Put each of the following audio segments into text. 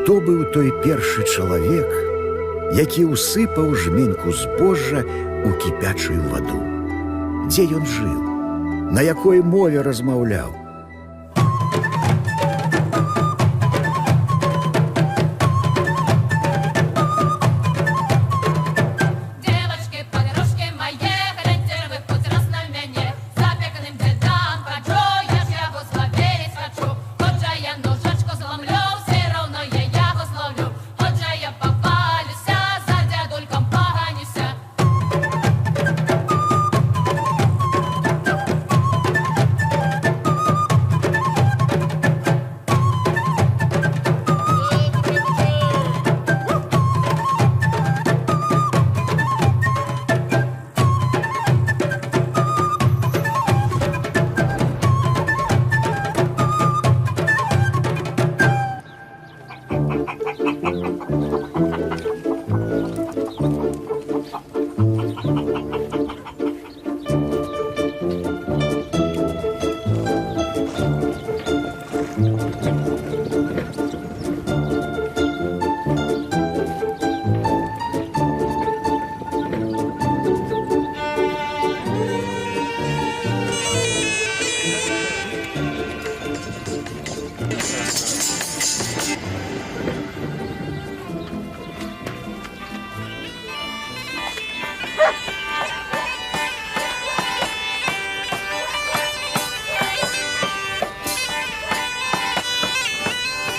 Хто быў той першы чалавек, які ўсыпаў жменьку збожжа ў кіпячую ваду? Дзе ён жыў? На якой мове размаўляў? Девочки, подружки мои, гляньте вы хоть раз на мяне. Запеканым дедам хочу, я ж яго злавіць хочу. Хоць жа я ножачку зламлю, все равно я яго зловлю. Хоць жа я попалюся, за дядульком поганюся.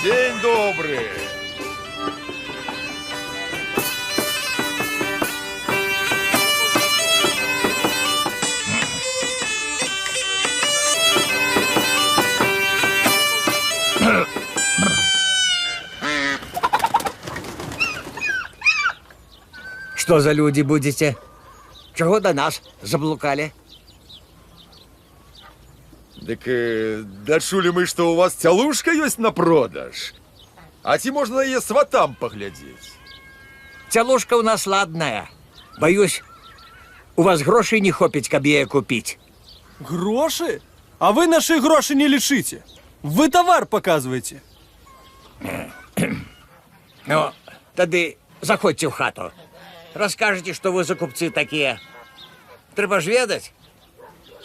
День добрый! Что за люди будете? Чего до нас заблукали? Дык дачулі мы, што ў вас цялушка ёсць на продаж. А ці можна яе сватам паглядзець? Цялушка у нас ладная. Боюсь, у вас грошей не хопіць, каб яе купіць. Грошы? А вы наши грошы не лічыце. Вы товар показываете. Ну, тады заходзьце ў хату. Раскажаце, што вы за купцы такія. Трэба ж ведаць,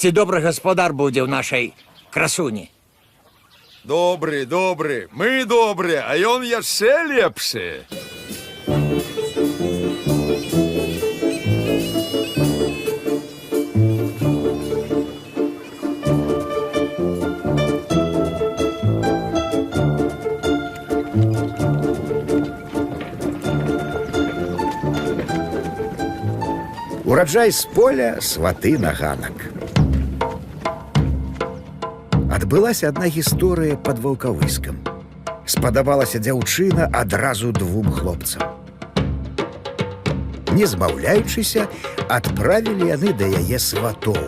ці добры гаспадар будзе ў нашай красуні. Добры, добры, мы добры, а ён яшчэ лепшы. Ураджай з поля, сваты на ганак. Адбылася адна гісторыя пад Ваўкавыскам. Спадабалася дзяўчына адразу двум хлопцам. Не змаўляючыся, адправілі яны да яе сватоў.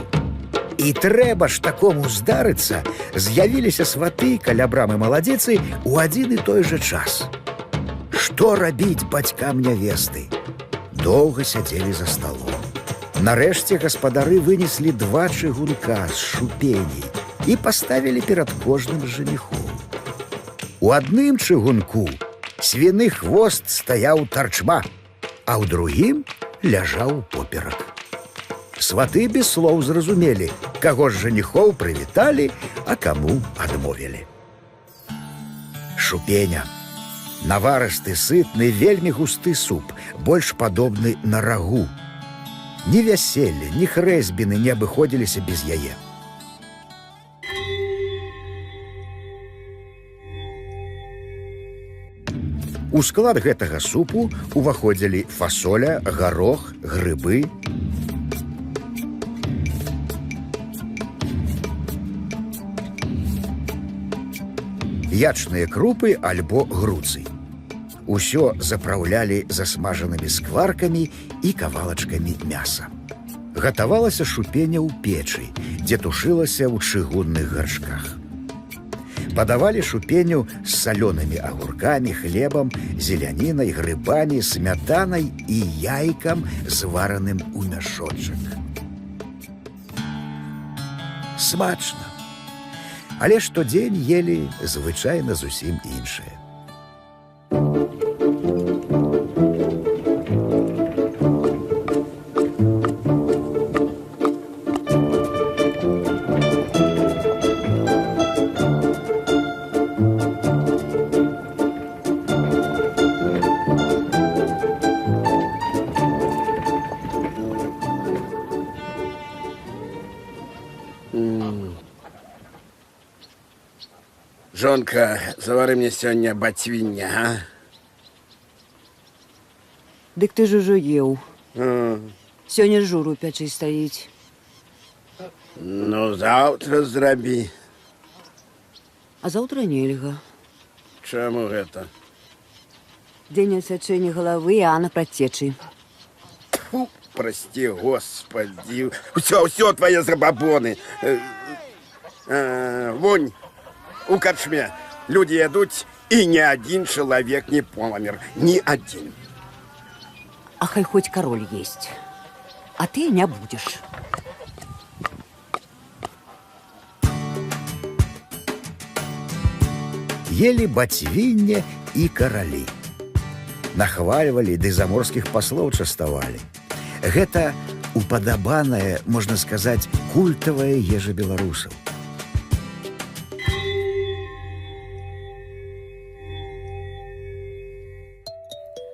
І трэба ж такому здарыцца, з'явіліся сваты каля брамы маладзіцы ў адзін і той жа час. Што рабіць бацькам нявесты? Доўга сядзелі за сталом. Нарэшце гаспадары вынеслі два чыгунка з шупеней і паставілі перад кожным з жаніхоў. У адным чыгунку свіны хвост стаяў тарчма, а ў другім ляжаў поперак. Сваты без слоў зразумелі, каго з жаніхоў прывіталі, а каму адмовілі. Шупеня. Наварысты, сытны, вельмі густы суп, больш падобны на рагу. Ні вяселле, ні хрэсьбіны не абыходзіліся без яе. У склад гэтага супу уваходзілі фасоля, гарох, грыбы. Ячныя крупы альбо груцы. Усё запраўлялі засмажанымі скваркамі і кавалачкамі мяса. Гатавалася шупеня ў печы, дзе тушылася ў чыгунных гаршках. Падавалі шупеню з салёнымі агуркамі, хлебам, зелянінай, грыбамі, смятанай і яйкам, звараным у мяшочак. Смачна. Але штодзень ели звычайна зусім іншае. Жонка, завары мне сёння бацвіння, а? Дык ты ж ужо еў. Сёння жур у пячы стаіць. Ну, заўтра зрабі. А заўтра нельга. Чаму гэта? Дзень адсячэння галавы, а на працечы. Фу, прости, господи. Усё, усё твои забабоны. Вонь, у корчме люди едут, и ни один человек не помер. Ни один. А хай хоть король есть. А ты не будешь. Ели бацвінне і каралі. Нахвальвалі ды заморскіх паслоў частавалі. Гэта упадабаная, можна сказаць, культавая ежа беларусаў.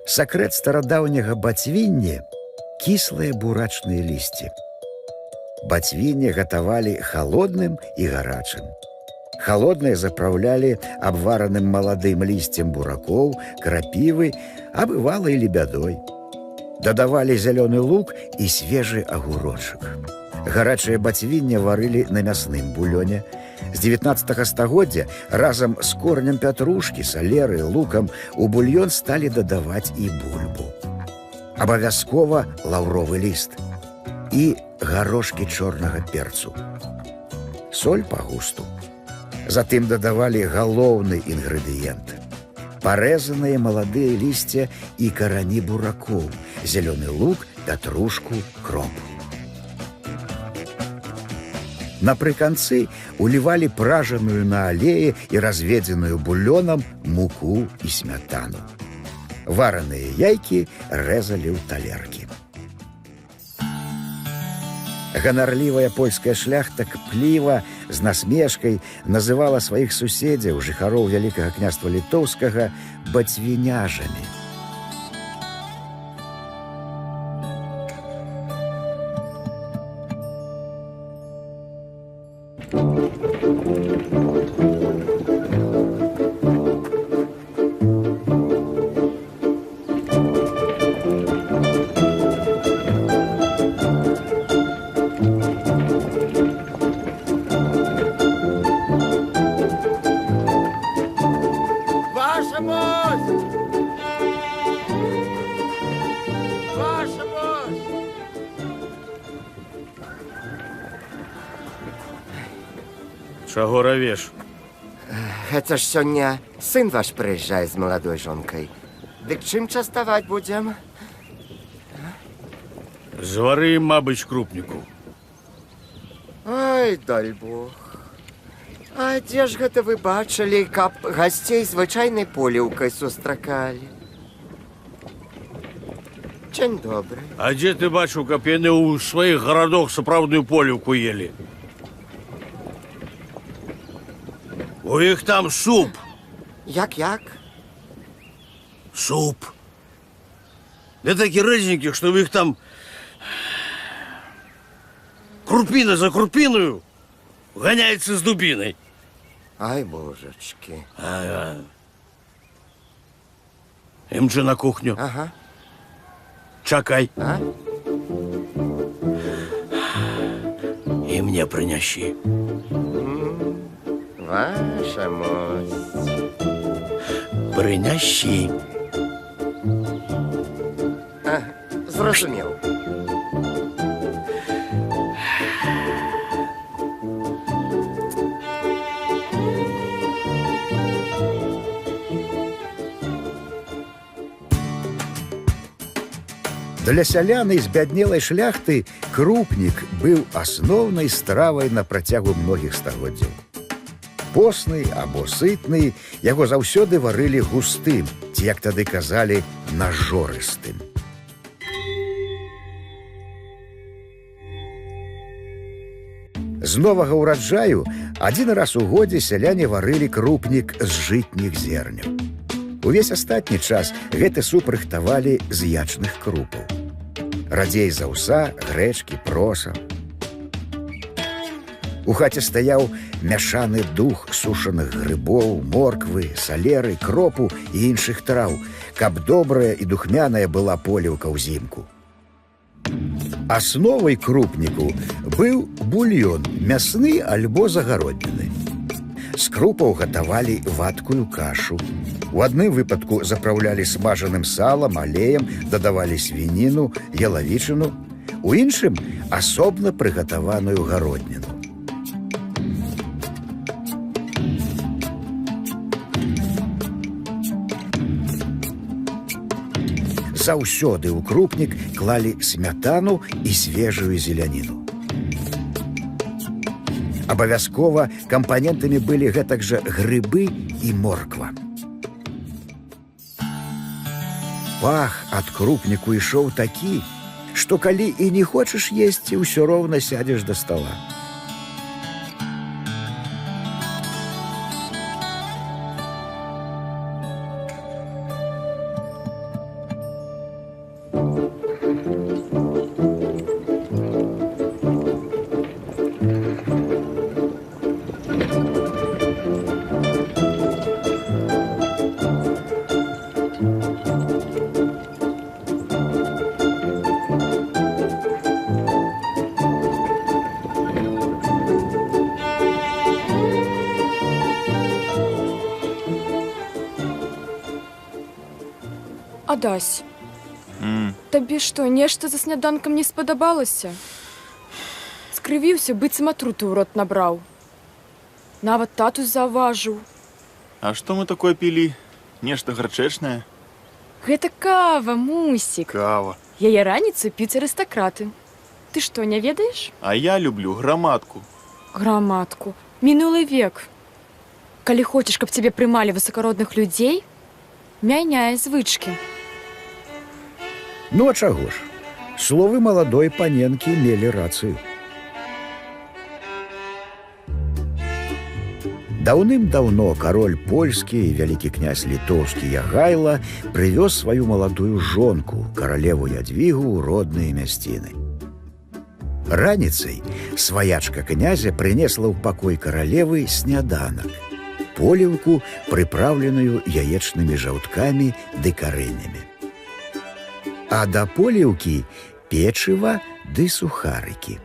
Сакрэт старадаўняга бацвіння – кіслае бурачнае лісце. Бацвінне гатавалі халодным і гарачым. Халоднае запраўлялі абвараным маладым лісцем буракоў, крапівы, а бывала і лебядой. Дадавалі зялёны лук і свежы агурочак. Гарачае бацвінне варылі на мясным булёне. З 19 стагоддзя разам з коранем пятрушкі, салеры, лукам у бульён сталі дадаваць і бульбу. Абавязкова лаўровы ліст і гарошкі чорнага перцу. Соль па густу. Затым дадавалі галоўны інгрэдыент. Парэзаныя маладыя лісця і карані буракоў, зялёны лук, пятрушку, кроп. Напрыканцы улівалі пражаную на алеі і разведзеную булёнам муку і смятану. Вараныя яйкі рэзалі ў талеркі. Ганарлівая польская шляхта кпліва з насмешкай называла сваіх суседзяў, жыхароў Вялікага княства Літоўскага, бацвіняжамі. Ваша мость! Ваша мость! Чаго равеш? Гэта ж сёння сын ваш прыязджае з маладой жонкай. Дык чым частаваць будзем? Звары, мабыць, крупніку. Ай, дай Бог. А дзе ж гэта вы бачылі, каб гасцей звычайнай поліўкай сустракалі? Дзень добры. А дзе ты бачыў, каб яны ў сваіх гарадах сапраўдную поліўку елі? У іх там суп. Як-як? Суп. Да такі рэзнікі, што ў іх там крупіна за крупіною ганяецца з дубінай. Ай, божачкі. Ага. Імчы на кухню. Ага. Чакай. А? І мне прынясі. Ваша мость. Прынясі. А, зразумеў. Для сялян і збяднелай шляхты крупнік быў асноўнай стравай на працягу многіх стагоддзяў. Посны або сытны, яго заўсёды варылі густым, ці, як тады казалі, нажорыстым. З новага ўраджаю адзін раз у годзе сяляне варылі крупнік з жытніх зерняў. Увесь астатні час гэты суп рыхтавалі з ячных крупаў. Радзей з аўса, грэчкі, проса. У хаце стаяў мяшаны дух сушаных грыбоў, морквы, салеры, кропу і іншых траў, каб добрая і духмяная была поліўка ўзімку. Асновай крупніку быў бульён мясны альбо загародніны. З крупаў гатавалі вадкую кашу. У адным выпадку запраўлялі смажаным салам, алеем, дадавалі свініну, ялавічыну, у іншым асобна прыгатаваную гародніну. Заўсёды ў крупнік клалі смятану і свежую зеляніну. Абавязкова кампанентамі былі гэтак жа грыбы і морква. Пах ад крупніку ішоў такі, што калі і не хочаш есці, ўсё роўна сядзеш да стала. Адась, табе што, нешта за сняданкам не спадабалася? Скрывіўся, быццам атруту ў рот набраў. Нават татусь заўважыў. А што мы такое пілі? Нешта гарчэчнае? Гэта кава, мусік. Кава. Яе раніцай піць арыстакраты. Ты што, не ведаеш? А я люблю граматку. Граматку. Мінулы век. Калі хочаш, каб цябе прымалі высакародных людзей, мяняй звычкі. Ну а чаго ж? Словы маладой паненкі мелі рацыю. Даўным-даўно кароль польскі і вялікі князь літоўскі Ягайла прывёз сваю маладую жонку, каралеву Ядвігу, ў родныя мясціны. Раніцай сваячка князя прынесла ў пакой каралевы сняданак, поліўку, прыпраўленую яечнымі жаўткамі ды карэннямі. А да поліўкі печыва ды сухарыкі.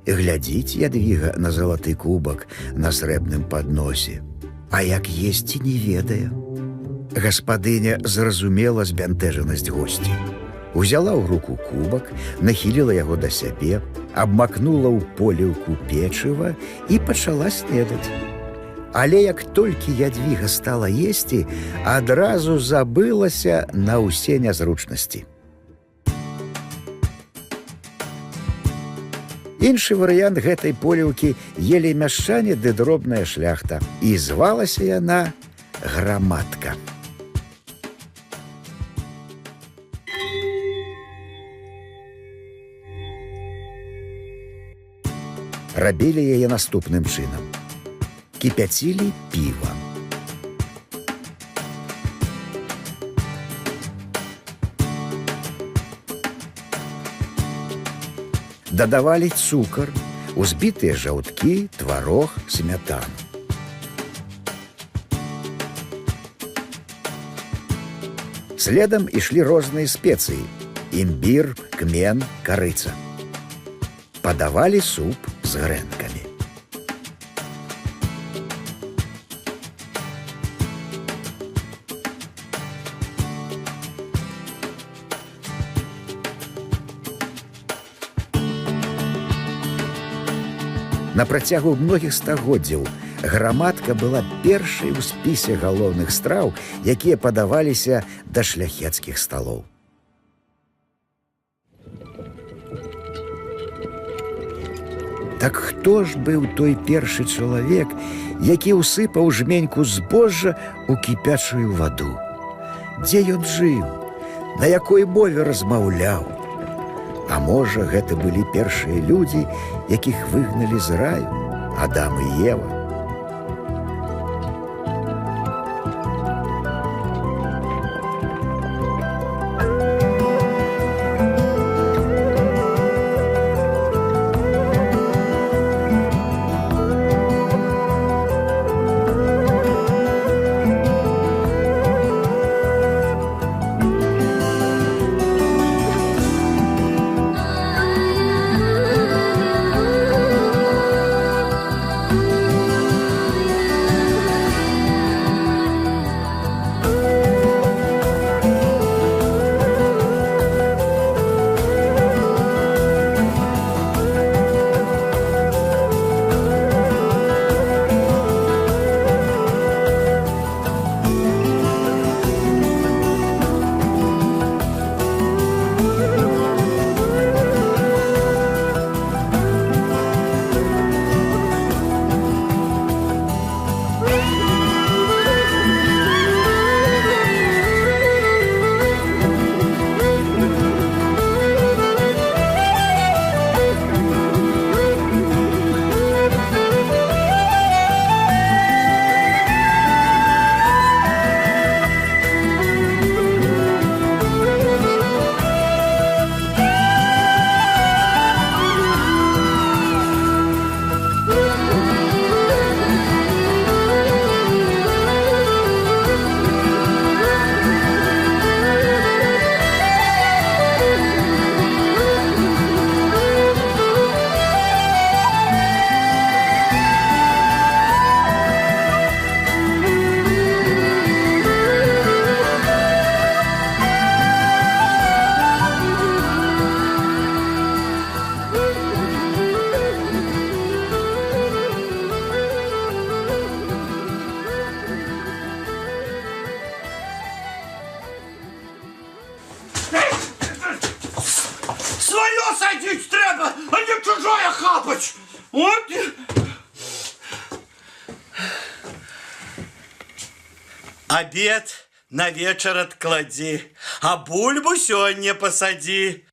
Глядзіць Ядвіга на залаты кубак на срэбным падносе, а як есці не ведае. Гаспадыня зразумела збянтэжанасць госці. Узяла ў руку кубак, нахіліла яго да сябе, абмакнула ў поліўку печыва і пачала снедаць. Але як толькі Ядвіга стала есці, адразу забылася на ўсе нязручнасці. Іншы варыянт гэтай поліўкі елі мяшчане ды дробная шляхта. І звалася яна граматка. Рабілі яе наступным чынам. Кіпяцілі піва. Дадавалі цукар, узбітыя жаўткі, тварог, смятану. Следам ішлі розныя спецыі: імбір, кмен, карыца. Падавалі суп з грэнкамі. На працягу многіх стагоддзяў граматка была першай у спісе галоўных страў, якія падаваліся да шляхецкіх сталоў. Так хто ж быў той першы чалавек, які ўсыпаў жменьку збожжа ў кіпячую ваду? Дзе ён жыў? На якой мове размаўляў? А можа, гэта былі першыя людзі, якіх выгналі з раю, Адам і Ева. Локоть! От! Обед на вечер отклади, а бульбу сёння посади.